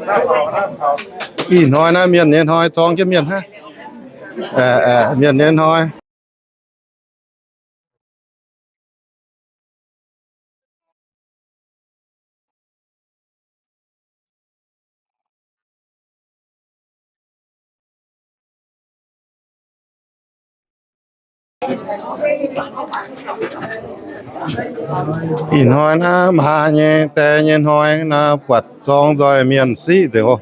Ih hnoi naaiv mienh nyei hnoi, zorng jienv mienh hnangv. Mienh nyei hnoi. Ih hnoi naaiv maa nyei, die nyei hnoi naaiv, buatc zorng nzoih mienh siqv nzengc oc.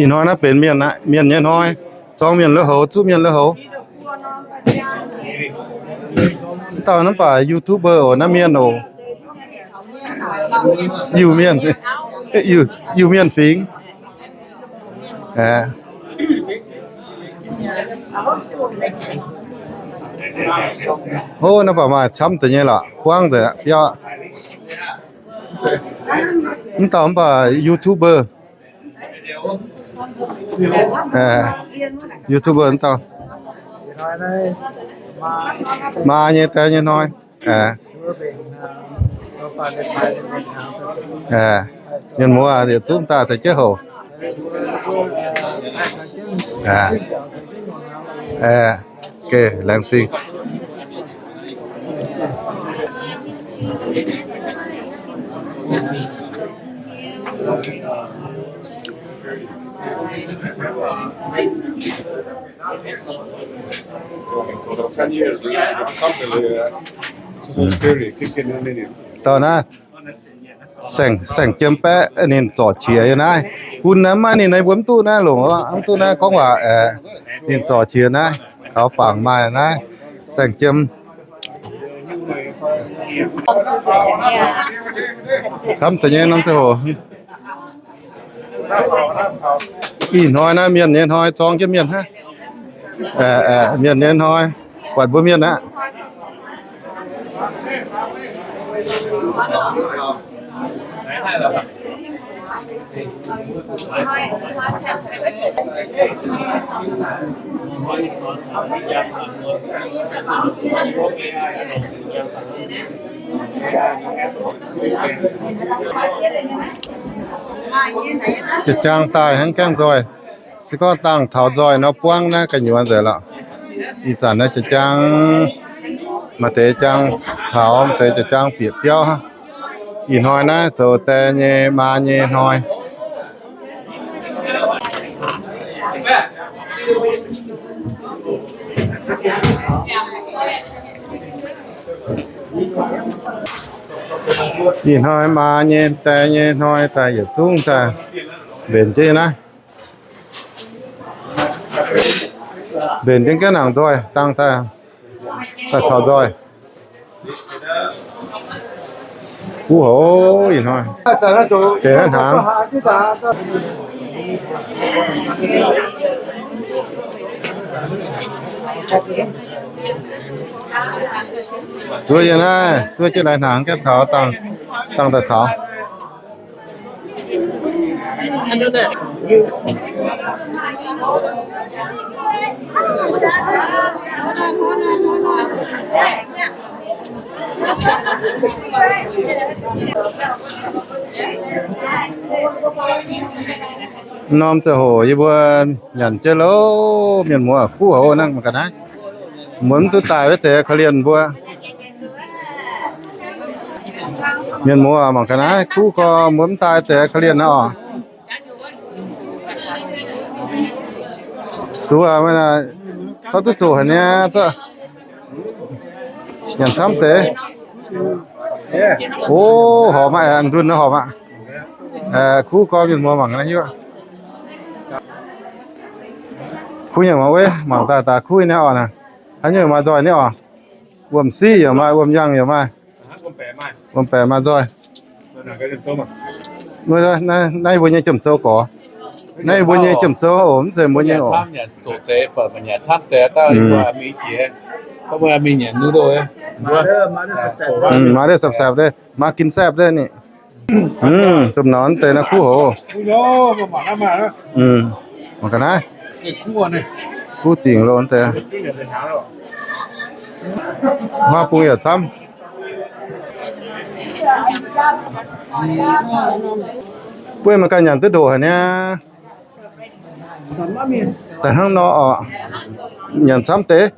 Ih hnoi naaiv benx mienh, mienh nyei hnoi, zorng mienh lui-houx, zuqv mienh lui-houx. Dauh naaiv baac YouTuber oc, naaiv mienh oc. Iu-Mienh, Iu-Mienh fingx. Hov, naaiv baac maaih camv deix nyei lorqc, buangv deix biauv. Mv dauh mv baac YouTuber. YouTuber mv dauh. Maa nyei, die nyei hnoi. Mienh muoz yietc zungv daaih taux jienv houc. Geh laengz zingh. Dauh naaiv saeng, saeng-jiem baeqv ninh zorc qiex yiem naaiv. Bun naaiv maiv ninh naaiv mbuo mv duqv naaiv longc, mv duqv naaiv gorngv waac, ninh zorc qiex naaiv, taux bangc maaih naaiv saeng-jiem. Camv deix nyei norm ziangh hoc. Ih hnoi naaiv mienh nyei hnoi, zorng jienv mienh hnangv. Mienh nyei hnoi, buatc mbuo mienh aqv. Jaa-jaang daaih hnangv gaengh nzoih. Se gorngv dangh taux nzoih nor buangv naaiv gu'nyuoz nzengc lorqc. Ih zanc naaiv jaa-jaang, maaih deix jaa-jaang taux, maaih deix jaa-jaang bieqc biauv hnangv. Ih hnoi naaiv zoux die nyei maa nyei hnoi. Ih hnoi maa nyei, die nyei hnoi daaih yietc zungv daaih mbenc jienv naaiv. Mbenc jienv gaengh nangc nzoih, dangh daaih, daaih taux nzoih. Kuv houc ih hnoi. Deix naaiv hnaangx. Zuov yie naaiv, zuov jienv naaiv hnaangx gaengh taux, dangh, dangh daaih taux. Norm ziangh hoc yie mbuo nyanc jienv loh, mienh muoz kuv houc nangh mangc ga'naaiv. Mbuo mv duqv daaih wuov deix korv-lienh mbuo. Mienh muoz mangc ga'naaiv kuv gorx, mbuo mv daaih deix korv-lienh nor. Sueih, tov duqv zoqc haic niaa, nyanc camv deix. O, horpc maiv, ndunh horpc aqv. Kuv gorx mienh muoz mangc naaiv hiuv. Kuv nyei mangc wuov, mangc daaih daaih kuv nyei orqc. Haaix nyungc maaih nzoih nyei orqc. Wuom-siqv yaac maaih, wuom-yaangh yaac maaih. Wuom-baeqc maaih nzoih. Naaiv mbuo nyei jiemh zou gorx. Naaiv mbuo nyei jiemh zou oc, mv zeiz mbuo nyei oc. Maaih deix saapv-saapv deix, maaih gin saapv deix ni. Domh norm deix naaiv kuv houc. Mangc ga'naaiv. Kuv dingc loh deix. Huaav bung yaac camv. Bueiv meih ganh nyanc duqv ndoqc haic niaa. Daaih hnangv nor oc. Nyanc camv deix.